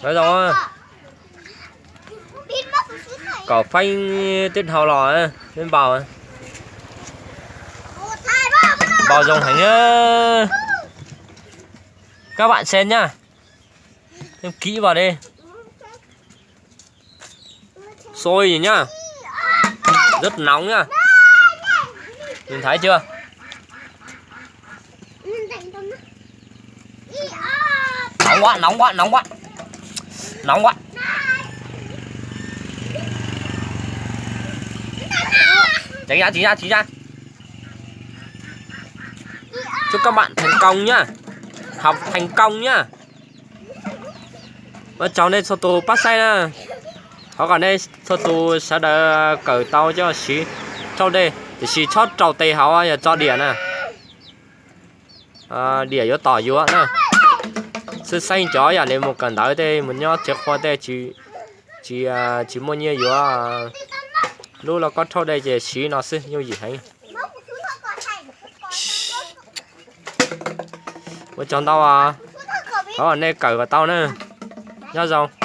Nyob zoo. Kaum feeb twb dhau los, peb npau. Npau zoo heev. Các bạn xem nhá. Em kỹ vào đi. Sôi gì nhá. Rất nóng nhá. Nhìn thấy chưa? Nóng quá, nóng quá, nóng quá. Nóng quá. Tránh ra, tránh ra, tránh ra. Chúc các bạn thành công nhá. Học thành công nhá. Ua tsaug nej txhua tus pab saib na. Thov kom nej txhua tus sawv daws kawm tau coj siv rhaub dej, tiam sis txhob rau tes hauv yog tso diam na. Diam yuav tom yuav na. Xwb xeeb cov yam li mus kawm ntawv tej mus nyob tsev qhua tej tsis, tsis muaj nyiaj yuav. Lub lauj kaub rhaub dej ces siv no xwb yooj yim heev. Ua tsaug ntau, thov nej kawm kom tau na. Nyob zoo.